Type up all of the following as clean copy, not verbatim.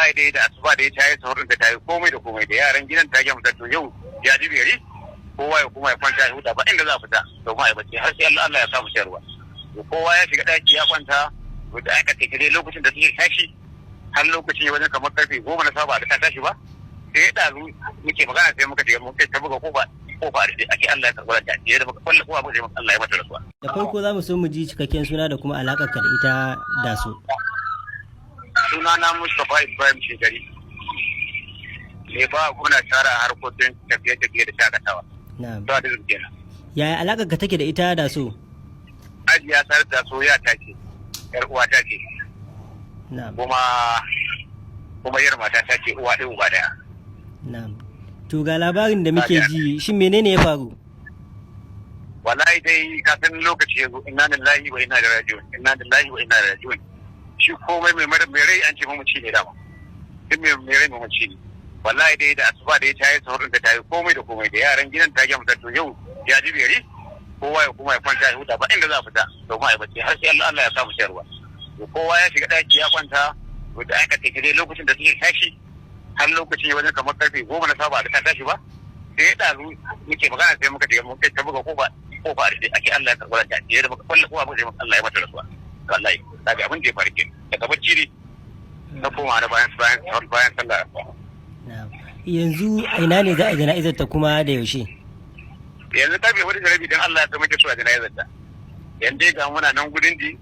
Wallahi dai da asuba da ta yi sahur da ta yi komai da komai da yaran gidan, ta gama to yau ya ji beri, kowa ya kuma ya kwanta ya huta, ba inda za a fita domin a yi bacci har sai Allah ya samu sayarwa. To kowa ya shiga daki ya kwanta. To da aka kai dai lokacin da suke tashi, har lokacin wajen kamar karfe 10 na saba da ta tashi ba, sai ɗazu muke magana, sai muka shiga muka ta buga kofa, kofa a rufe ake. Allah ya karɓar da da muka kwalla kofa, muka Allah ya mata rasuwa. Da farko za mu so mu ji cikakken suna da kuma alaƙar ka da ita da su. Suna na Mustapha Ibrahim Shekari. Me ba kuna tara harkokin tafiye-tafiye da shakatawa. Na'am. To da kenan. Yaya alaƙar ka take da ita da su? Hajiya Sar da so ya ta ce, yar uwa ta ce. Na'am. Kuma yar mata ta ce, uwa ɗaya uba ɗaya. Na'am. To ga labarin da muke ji, shin menene ya faru? Wallahi dai ka san lokaci ya zo, inna lillahi wa inna ilaihi raji'un, inna lillahi wa inna ilaihi raji'un. Shi komai mai mara mai rai an ce mamaci ne dama. Duk mai rai mamaci ne. Wallahi dai da asuba da ta yi sahur da ta yi komai da komai da yaran gidan, ta gama to yau ya ji beri, kowa ya kuma ya kwanta ya huta, ba inda za a fita domin a yi bacci har sai Allah ya samu sayarwa. To kowa ya shiga daki ya kwanta. To da aka kai dai lokacin da suke tashi, har lokacin wajen kamar karfe 10 na saba da ta tashi ba, sai ɗazu muke magana, sai muka shiga muka ta buga kofa, kofa a rufe ake. Allah ya karɓar da da muka kwalla kofa, muka Allah ya mata rasuwa. Wallahi daga abin da ya faru ke daga bacci ne na koma na bayan sallah. Na'am. Yanzu a ina ne za a jana'izar ta kuma da yaushe? Yanzu karfe 4:30 dan Allah ya sa muke so a jana'izar ta. Yanzu ga muna nan gudun di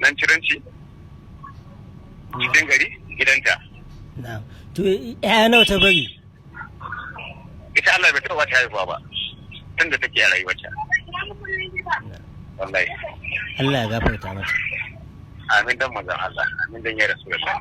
nan ciranci cikin gari gidanta. Na'am. To ƴaƴa nawa ta bari? Ita Allah bai taɓa ta haihuwa ba tun da take a rayuwarta wallahi. Allah ya gafarta mata. Amin dan manzon Allah, amin dan ya Rasulullah.